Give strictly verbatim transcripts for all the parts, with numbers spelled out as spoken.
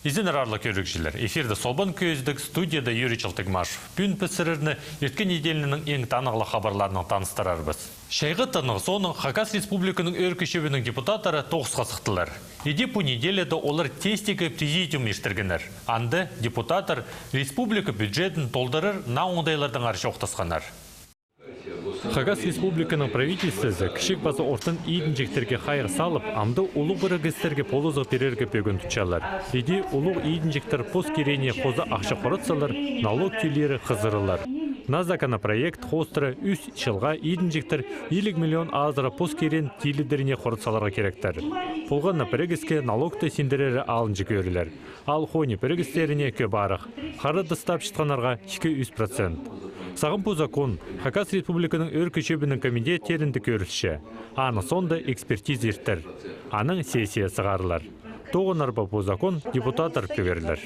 Изеннер, аарлығ кӧрігҷілер. Эфирде «Солбан кӧзідіг», студияда Юрий Чалтыгмашев. Пӱӱн піс сірерні ирткен неделяның иң танығлығ хабарларынаң таныстырарбыс. Чайғы тынығ соонаң Хакас Республиканың Ӧӧркі Чӧбінің депутаттары тоғысха сыхтылар. Иди пу неделяда олар тестегі президиум иртіргеннер. Анда депутаттар республика бюджетін толдырар наа оңдайлардаңар чоохтасханнар. Хакас Республиканың правительствозы кічіг паза ортын идінҷектерге хайығ салып, амды улуғ пірігістерге полызығ пирерге пӧгін тутчалар. Иди улуғ идінҷектер пос кирегіне хоза ахча хоратсалар, налог тӧлирі хызырылар. Наа законопроект хоостыра ӱс чылға идінҷектер илиг миллион азыра пос кирегін тилідеріне хоратсаларға киректер. Полған на пірігіске налогты синдірері алынҷа кӧрілер. Ал хонии пірігістеріне кӧп арах. Хара даа тастап чатханнарға ікі-ӱс процент. Сағам пу закон Хакас Республиканың Ӧӧркі Чӧбінің комитеттерінде кӧрілче. Аның соонда экспертиза иртер. Анаң сессия сығарылар. Тоғынар ба пу закон депутаттар пӱгерлер.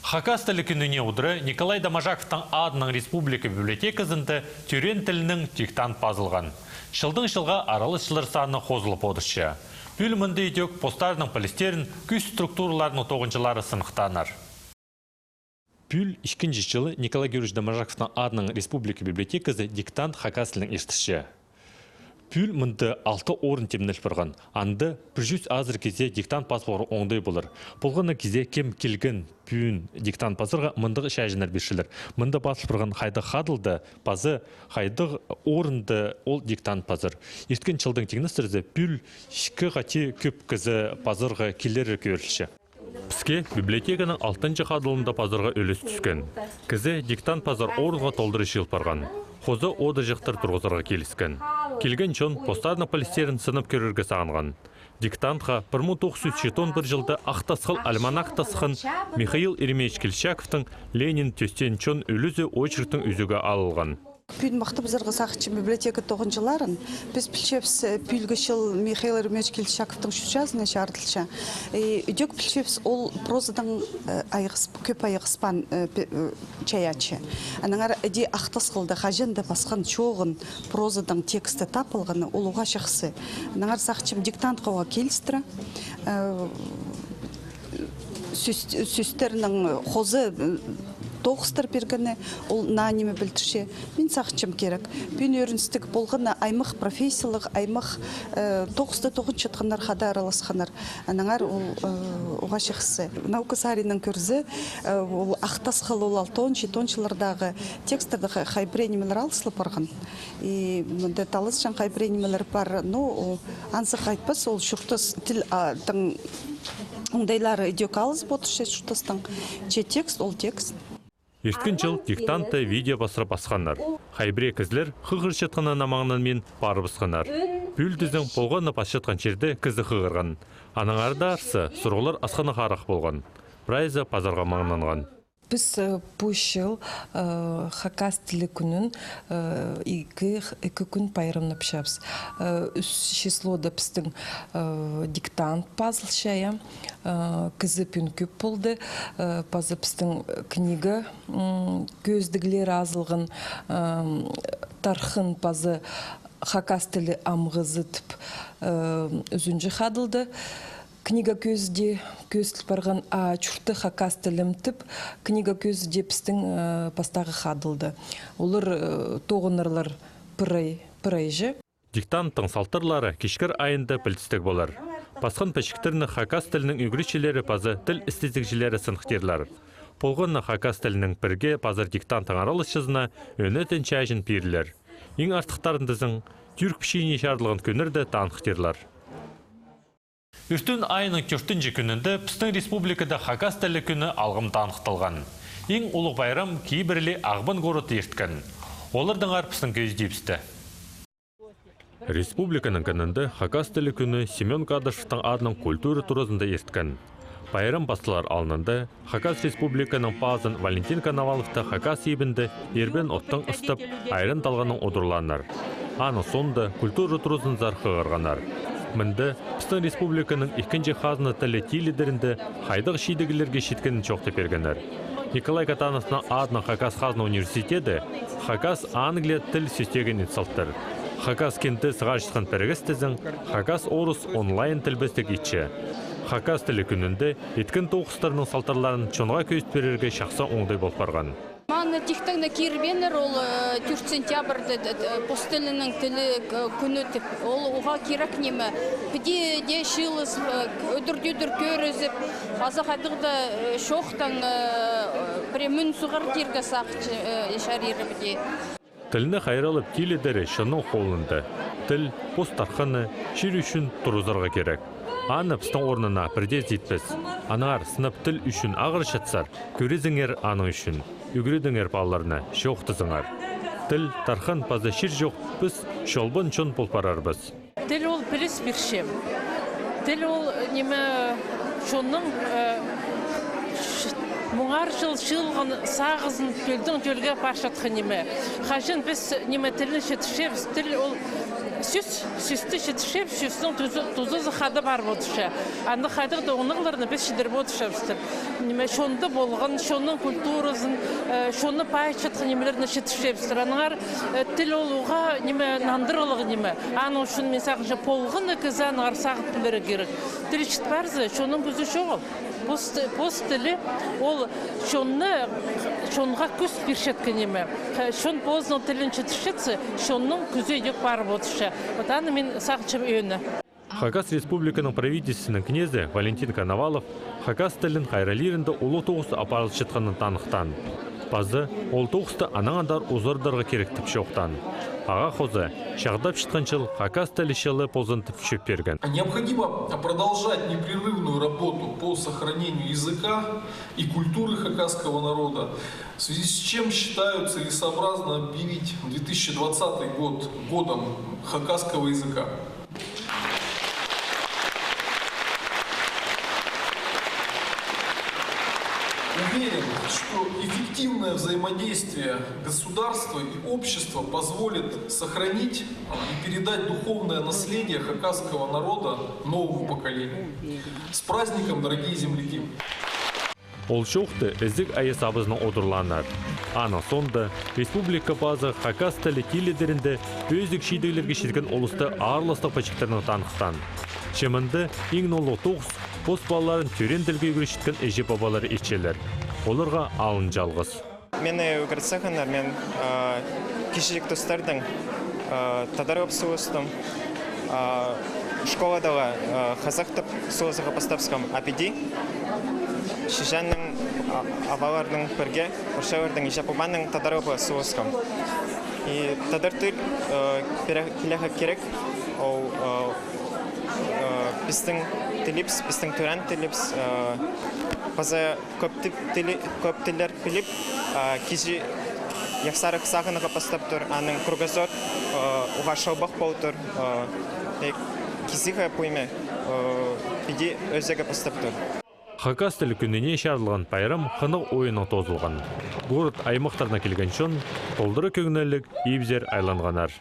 Хакас тілі кӱніне удура Николай Доможаковтың адынаң республика библиотеказында тӧреен тілінең диктант пазылған. Чылдаң чылға араласчылар саны хозылып одырча. Пӱӱл мында ідӧк постарының пілістерін кӱс структураларының тоғынҷылары сыныхтааннар. Пӱӱл ікінҷі чылы Николай Георгиевич Доможаковтың адынаң республика библиотеказы диктант хакас тілінең иртірче. Пӱӱл мында алты орын тимнел парған. Анда пір чӱс азыра кізее диктант пазып аларға оңдай полар. Полған на кізее, кем килген пӱӱн диктант пазарға, мындағ чааҷыннар пирчелер. Мында пазыл парған хайдағ хадылда паза хайдағ орында ол диктант пазар. Ирткен чылдаң тиңнестірзе, пӱӱл ікі хати кӧп кізі пазарға килері кӧрілче. Піске библиотеканың алтынҷы хадылында пазарға ӱлӱс тӱскен. Кізі диктант пазар орынға толдыра чыыл парған. Хоза одырҷахтар турғызарға киліскен. Килген чон постарының пілістерін сынап кӧрерге сағынған. Диктантха пір муң тоғыс чӱс читон пір чылда «Ах тасхыл» альманахта сыххан Михаил Еремеевич Кильчичаковтың «Ленин тӧстеен чон» ӱлӱзі очерктің ӱзӱгі алылған. Пӱӱн махтабызарға сағынчам библиотека тоғынҷыларын. Піс пілчебіс, э, пӱӱлгі чыл Михаил Еремеевич Кильчичаковтың чӱс чазына чарыдылча. Э, ідӧк пілчебіс, ол прозадаң, э, айғыс-, кӧп айғыспаан, э, пе-, э, чайаачы. Аннаңар іди «Ах тасхылда» хаҷан даа пасхан чооғын прозадаң тексті тап алғаны, ол уғаа чахсы. Аннаңар сағынчам диктантха уғаа килістіре. Э, сӧс-, сӧстернің хоза, м, тоғыстар пиргені, ол наа ниме пілдірче. Мин сағынчам, кирек. Пӱӱн ӧріністіг полған на аймах профессиялығ, аймах, э, тоғыста тоғынчатханнар хада араласханнар. Аннаңар ол, э, уғаа чахсы. Наука саринаң кӧрзе, э, ол «Ах тасхыл» ол алтон, читон чыллардағы текстерде хай-, хай пірее нимелер алызылып парған. И мында талазыҷаң хай пірее нимелер пар. Ну, о, анзы хайтпас, ол чуртас тіл, а, тың оңдайлары ідӧк алызып одырча чуртастаң. Че текст, ол текст. Ирткен чыл диктантты видео пастыра пасханнар. Хай пірее кізілер хығырчатханына маңнанмин парыбысханнар. Пӱӱл тізең полған на пасчатхан чирде кізі хығырған. Аннаңар даа арса, сурығлар асхынах арах полған. Прайзы пазарға маңнанған. Піс, э, пу чыл, э, хакас тілі кӱнін, э, ікі, ікі кӱн пайрамнапчабыс. Э, ӱс числода пістің, э, диктант пазылча, я. Э, кізі пӱӱн кӧп полды. Э, паза пістің, э, книга, м, кӧзідіглері азылған, э, «Тархын» паза «Хакас тілі амғызы» тіп, э, ӱзінҷі хадылда. Книга кӧзіде кӧзіділ парған, а «Чурты хакас тілім» тіп книга кӧзіде пістің, э, пастағы хадылда. Олар, э, тоғынарлар пір ай, пір ай че. Диктанттың салтарлары кичкер айында пілдістіг полар. Пасхан пічіктерні хакас тілінің ӱгретчілері паза тіл істезігҷілері сыныхтирлар. Полған на хакас тілінең пірге пазар диктанттың араласчызына ӧнетін чааҷын пирлер. Иң артыхтарын тізең, тӱрк пічиине чарыдылған кӱннерді таныхтирлар. Иртен айның тӧртінҷі кӱнінде пістің республикада хакас тілі кӱні алғым таныхталған. Иң улуғ пайрам кибірли Ағбан городта ирткен. Олардаңар пістің кӧзідиибісте. Республиканың кінінде хакас тілі кӱні Семён Кадышевтің адынаң культура туразында ирткен. Пайрам пасталар алнында Хакас Республиканың пазын Валентин Коноваловты хакас ибінде ирбен оттаң ыстап, айран талғаннаң удурлааннар. Аның соонда культура туразынзар хығырғаннар. Мында пістің республиканың ікінҷі хазна тілі тилідерінде хайдағ чидіглерге читкенін чоохтап пиргеннер. Николай Катановтың адынаң Хакас хазна университеті хакас-англия тіл сӧстегін ит салтыр. Хакас кинде сығарчатхан пірігіс тізең хакас-орыс онлайн тілбестіг итче. Хакас тілі кӱнінде иткен тоғыстарның салтарларын чонға кӧзіт пирерге чахсы оңдай пол парған. Маны тиктең не кирбееннер ол, э, тӧрт сентябрьда, т-, т-, пос тілінің тілі, э, кӱні тіп. Ол уғаа кирек ниме. Піди дее чыылыс, э, удур-тӧдір кӧрізіп, аза хайдағ даа, э, чоохтаң, э, пірее мӱн суғар тирге сағынча, э, чарир піди. Тілні хайраллап тилідері чонның холында. Тіл, пос тархыны, чир ӱчӱн турызарға кирек. Аны пістің орнына пірдеезі итпес. Аннаңар сынап тіл ӱчӱн ағырчатсар, кӧрезіңер аның ӱчӱн. Ӱгредіңер палаларны, чоохтазыңар. Тіл, тархын паза чир чох, піс чолбан чон пол парарбыс. Тіл ол піліс пирче. Тіл ол, ниме, чонның, э, ш-, муңар чыл чыылған сағызын тӧлдең тӧлге апарчатхан ниме. Хаҷан піс, ниме, тілні читірчебіс, тіл ол сӧс, сӧсті читірчебіс, сӧстің тузы-, тузазы хада парып одырча. Анда хайдағ даа оңнағларны піс читіріп одырчабыстыр. Ниме, чонда полған, чонның культуразын, э, чонны пайытчатхан нимелерні читірчебістір. Аннаңар, э, тіл ол уғаа, ниме, нандырығлығ ниме. Аның ӱчӱн, мин сағынчам, полған на кізі аннаңар сағып пілерге кирек. Тіл чіт парза, чонның кӱзі чоғыл. Пос т-, пос тілі ол чонны, чонға кӱс пирчеткен ниме. Х-, чон позының тілін читірчетсе, чонның кӱзі идӧк парып одырча. Вот аны мин сағынчам ӧӧні. Хакас Республиканың правительствоның кнезі Валентин Коновалов хакас тілін хайраллирында улуғ тоғыс апарылчатханын таныхтаан. Паза ол тоғысты анаң андар узардырарға кирек тіп чоохтаан. Ағаа хоза, чағдапчатхан чыл хакас тілі чылы ползын тіп чӧп пирген. Необходимо продолжать непрерывную работу по сохранению языка и культуры хакасского народа, в связи с чем считаю целесообразно объявить две тысячи двадцатый год годом хакасского языка. Уверен, что эффективное взаимодействие государства и общества позволит сохранить и передать духовное наследие хакасского народа новому поколению. С праздником, дорогие земляки! Ол чоохты Ізіг Айас абызынаң одырлааннар. Аның соонда республика пазы хакас тілі тилідерінде пӧзік чидіглерге читкен улусты аарластығ пічіктернең таныхтаан. Че мында иң ноолуғ тоғыс пос палаларын тӧреен тілге ӱгретчеткен іҷе-пабалар итчелер. Оларға алын чалғыс. Мині ӱгретчеткеннер, мин, а, кічіҷек тустардаң, а, тадар ып суластым. А, школада ла, а, хазах тіп сулазарға пастапчам, а піди чиҷеңнең, а, аваларнаң пірге, орчаларнаң, іҷе-пабанаң тадар ып суласхам. И тадар тіл, а, піле-, пілерге кирек, ол, а, а, пістің тілібіс, пістің тӧреен тілібіс, а, паза кӧп тіп тілі, кӧп тіллер піліп, а, кізі яхсырах сағынарға пастап тур, аның кругозор, а, уғаа чолбах пол тур, а, и кізіге пу ниме, а, піди ӧзерге пастап тур. Хакас тілі кӱніне чарыдылған пайрам хынығ ойыннаң тоозылған. Город-аймахтарнаң килген чон толдыра кӧңніліг ибзер айланғаннар.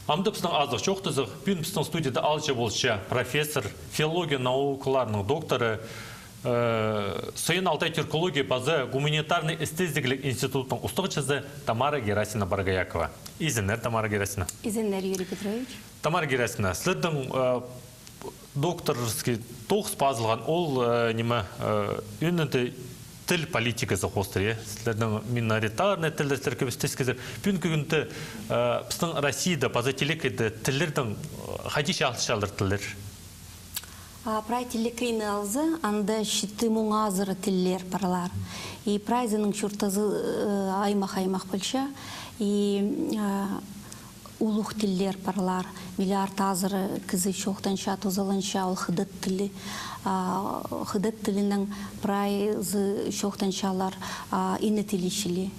Амды пістің азых чоохтазах, пӱӱн пістің студияда аалҷы полча профессор, филология наукаларының докторы, э, Саян-Алтай тюркология паза гуманитарный эстетикалығ институтының устағҷызы Тамара Герасимовна Боргоякова. Изеннер, Тамара Герасимовна. Изеннер, Юрий Петрович. Тамара Герасимовна, сірернің, э, докторский тоғыс пазылған, ол, э, ниме, э, ӧӧнінде тіл политиказы хоостыра, е? Сірернің миноритарный тіллер, сірер кӧбізі тіскезер. Пӱӱнгі кӱнде, э, пістің Россияда, паза телекейде тіллернің, э, хайди чааласчалар тіллер? А, прай телекейні алза, анда читі муң азыра тіллер парлар. И прайзының чуртазы, э, аймах-аймах полча. И, а, улуғ тіллер парлар, миллиард азыра кізі чоохтанча, тузаланча, ол хыдат тілі. А, хыдат тілінең прайзы чоохтанчалар, а, ине тілі чіли.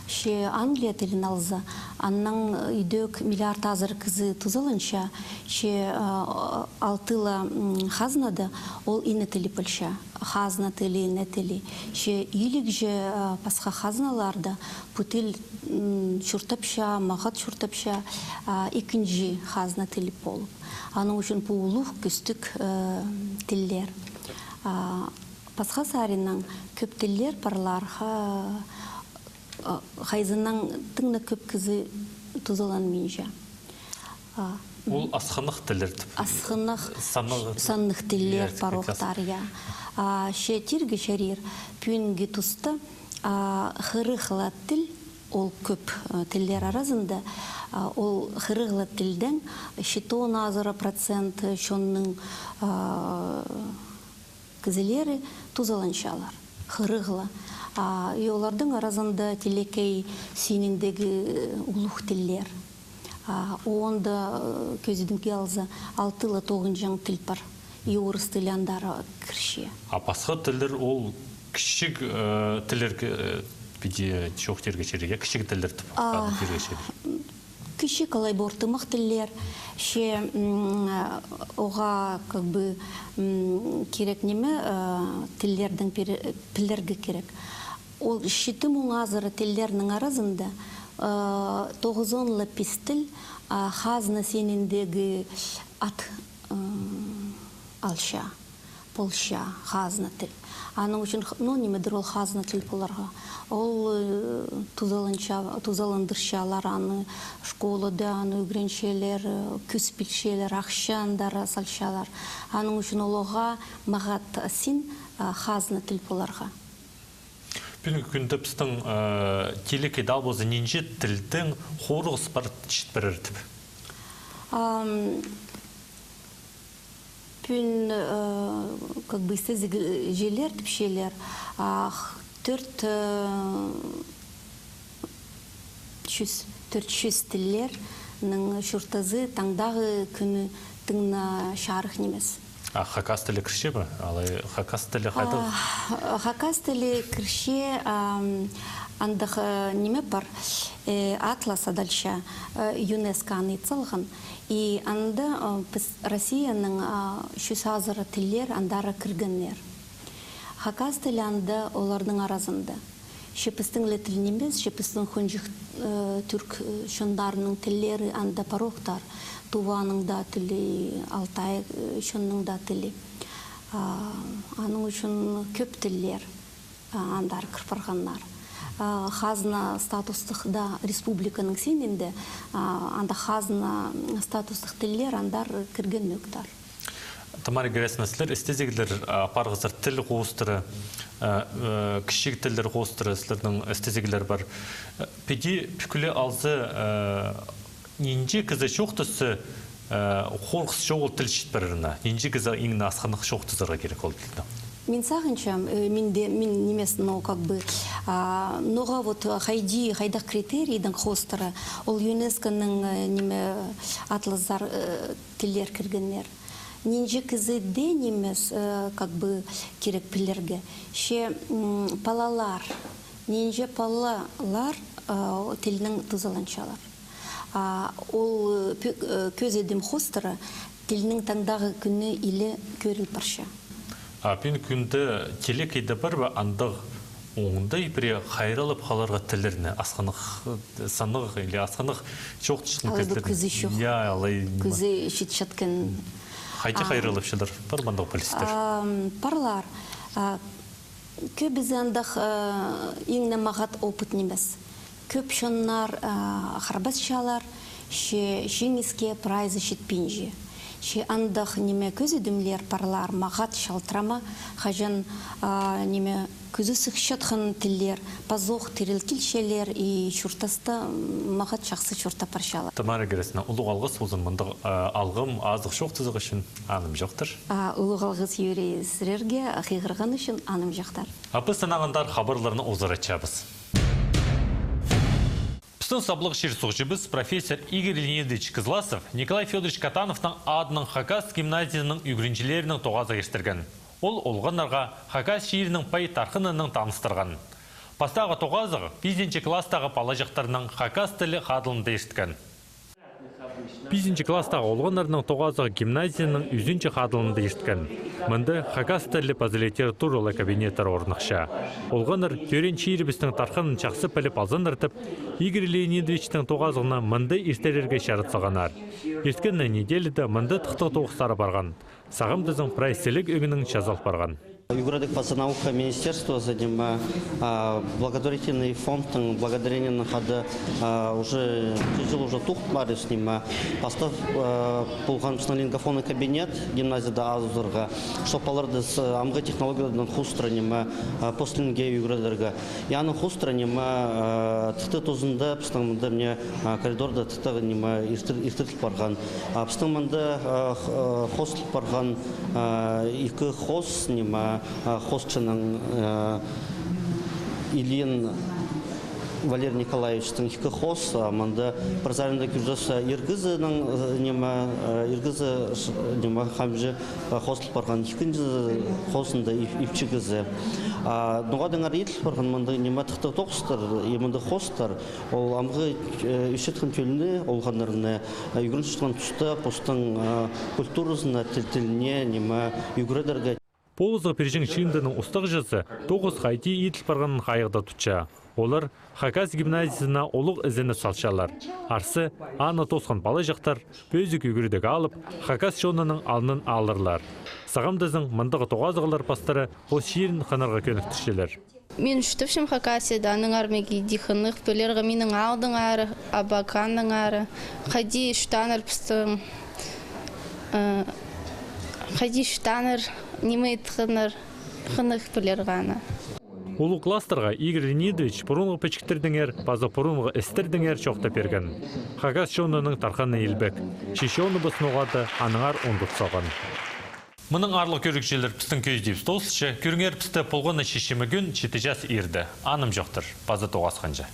Че Англия тілін алза, аннаң идӧк миллиард азыра кізі тузаланча, че, а, алты ла, м, хазнада ол ине тілі полча. Хазна тілі, ине тілі. Че илігҷе, а, пасха хазналарда пу тіл, м, чуртапча, мағат чуртапча, а, ікінҷі хазна тілі полып. Аның ӱчӱн пу улуғ кӱстіг, э, тіллер. А, пасха саринаң кӧп тіллер парлар, ха-, а, хайзынаң тың на кӧп кізі тузаланминча. А, Ол асхынах тіллер тіп. Асхынах, саннығ тіллер парохтар, я. А, че тирге чарир, пӱӱнгі туста, а, хырых ла тіл, ол кӧп, а, тіллер аразында, а, ол хырых ла тілдең читон азыра процент чонның, а, кізілері тузаланчалар. Хырых ла. А, и олардың аразында тилекей синіндегі, э, улуғ тіллер. А, онда, э, кӧзідімге алза, алты ла тоғынҷаң тіл пар. И орыс тілі андар кірче. А пасха тіллер ол кічіг, э, тіллерге, э, піди чоохтирға чарир, я, кічіг тіллер тіп, а, тирге чарир. Кічіг алай пу ортымах тіллер, че, м, оға, как бы, м, кирек ниме, э, тіллердең пире-, пілерге кирек. Ол читі муң азыра тіллернің аразында, э, тоғызон ла пис тіл, а, хазна синіндегі ат, м, алча. Полча хазна тіл. Аның ӱчӱн х-, ну, нимедір ол хазна тіл поларға. Ол, э, тузаланча-, тузаландырчалар аны школада, аны ӱгренчелер, э, кӱс пілчелер, ахча андар салчалар. Аның ӱчӱн ол оға мағат син, э, хазна тіл поларға. Пӱӱнгі кӱнде пістің, э, тилекей даа полза нинҷе тілдең хорығыс пар чіт парар тіп? Ам, пӱӱн, э, как бы, істезіглер тіпчелер, а, х-, тӧрт, э, чӱс, тӧрт чӱс тіллернің чуртазы таңдағы кӱні тың на чарых нимес. А хакас тілі кірче бе? Алай хакас тілі хайдағ? А, хакас тілі кірче, ам, андағ, э, ниме пар, э, атлас адалча, э, ЮНЕСКО аны ит салған. И анда, э, піс Россияның, а, чӱс азыра тіллер андар кіргеннер. Хакас тілі анда оларның аразында. Че пістің ле тіл нимес, че пістің хонҷых, э, тӱрк, э, чоннарының тіллері анда парохтар. Туваның даа тілі, алтай, э, чонның даа тілі. А, аның ӱчӱн кӧп тіллер, а, андар кір парғаннар. А, хазна статустығ даа республиканың синінде, а, анда хазна статустығ тіллер андар кіргеннер. Тамара Герасимовна, сірер істезіглер, а, апарғазар тіл хоостыра, а, э, кічіг тіллер хоостыра, сірернің істезіглер пар. Э, піди пӱкӱле алза, э, нинҷе кізі чоохтаза, э, хорғыс чоғыл тіл чіт парарына, нинҷе кізі иң не асхынах чоохтазарға кирек ол тілні? Мин сағынчам, э, мин дее, мин нимес, но как бы, а, ноға вот хайди, хайдағ критерийдең хоостыра, ол ЮНЕСКОның, э, ниме, атлазар, э, тіллер кіргеннер. Нинҷе кізі дее нимес, э, как бы, кирек пілерге. Че, м, палалар, нинҷе палалар, э, тілнең тузаланчалар. А, ол, э, пӱ-, э, кӧзідім хоостыра, тілнің таңдағы кӱні иле кӧріл парча. А пӱӱнгі кӱнде тилекейде пар ба андағ оңдай пірее хайраллап халарға тіллерні, асхынах, э, саннығ или асхынах чоохтасчатхан кізілерні? Алай пір кізі чох. Я, алай ниме. Кізі читчеткен. Хайди хайраллапчалар, пар ба андағ пілістер? Ам, парлар. А, кӧбізі андағ, а, иң не мағат опыт нимес. Кӧп чоннар, а, харбасчалар, че чиңіске прайзы читпинче. Че андағ ниме кӧзідімлер парлар мағат чалтырама, хаҷан, а, ниме, кӱзі сыхчатхан тіллер пазох тірілтілчелер и чуртаста, м, мағат чахсы чуртап парчалар. Тамара Герасимовна, улуғ алғыс ползын мындағ, а, алғым азығ чоохтазығ ӱчӱн, анымҷохтар. А, улуғ алғыс, Юрий, сірерге хығырған ӱчӱн, анымҷохтар. А піс аннаң андар хабарларны узаратчабыс. Пістің саблығ чир-суғҷыбыс, профессор Игорь Леонидович Кызласов Николай Фёдорович Катановтың адынаң Хакас гимназиязының ӱгренҷілерінең тоғазығ иртірген. Ол олғаннарға Хакас чирінің пай тархыныннаң таныстырған. Пастағы тоғазығ пизінҷі класстағы палаҷахтарнаң хакас тілі хадылында ирткен. Пизінҷі класстағы олғаннарның тоғазығ гимназияның ӱзінҷі хадылында ирткен. Мында хакас тілі паза литературалығ кабинеттер орнахча. Олғаннар тӧреен чирібістің тархынын чахсы піліп алзыннар тіп, Игорь Леонидовичтің тоғазығны мында иртірерге чарыт салғаннар. Ирткен неделяда мында тыхтағ тоғыстары парған. Сағам тізең прай сіліг ӧңнең чазал парған. Ӱгредіг паза наука министерствозы, ниме, а, благотворительный фондтың благодарениенең хада, а, уже чыл уже тоғынып парыбыс, ниме, пастап, а, полған пістің лингафонный кабинет гимназияда азырға, чтоб оларды с-, амғы технологиялардаң хоостыра, ниме, а, пос тілінге ӱгредерге. И аның хоостыра, ниме, а, тыхтағ тузында пістің мында, мына, а, коридорда тыхтағ, ниме, иртір-, иртіріл парған. А, пістің мында, а, х-, а, хоостыл парған, а, ікі хоос, ниме, а, хоосчының, а, Ильин Валерий Николаевичтің ікі хоос, а, мында пір саринда кӧрзең, а, ир кізінің, а, ниме, а, ир кізі, ш-, ниме, хамҷы, а, хоостыл парған, ікінҷі хоосында ип-, ипчі кізі. А, ноға-даа аңар иділ парған мындағ, ниме, тыхтағ тоғыстар, и мындағ хоостар, ол амғы, э, ӧсчеткен тӧлні, олғаннарны, э, ӱгренчеткен туста постың, э, культуразына, тіл-, тіліне, ниме, ӱгредерге. Полызығ пирҷең чыындының устағҷызы тоғыс хайди иділ парғанын хайығда тутча. Олар хакас гимназиязына улуғ ізеніс салчалар. Арса, аны тоосхан палаҷахтар пӧзік ӱгредіг алып, хакас чонының алнын аларлар. Сағам тізең, мындағ тоғазығлар пастыра пос чирін хынарға кӧніктірчелер. Мин ӱстепчем Хакасияда, аннаңар мағаа иди хынығ пілерге минің аалдаңар, Абаканнаңар, хайди чуртааннар пістің, э, хайди чуртааннар, ниме итхеннер, хынығ пілерге аны. Улуғ класстарға Игорь Леонидович пурунғы пічіктердеңер паза пурунғы істердеңер чоохтап пирген. Хакас чонының тархыны илбек. Че чоныбыс ноға-да аннаңар ундут салған. Мының аарлығ кӧрігҷілер, пістің кӧзідібіс тоозылча. Кӧріңер пісті полған на чечеме кӱн читі час иирде. Анымҷохтар, паза тоғасханҷа.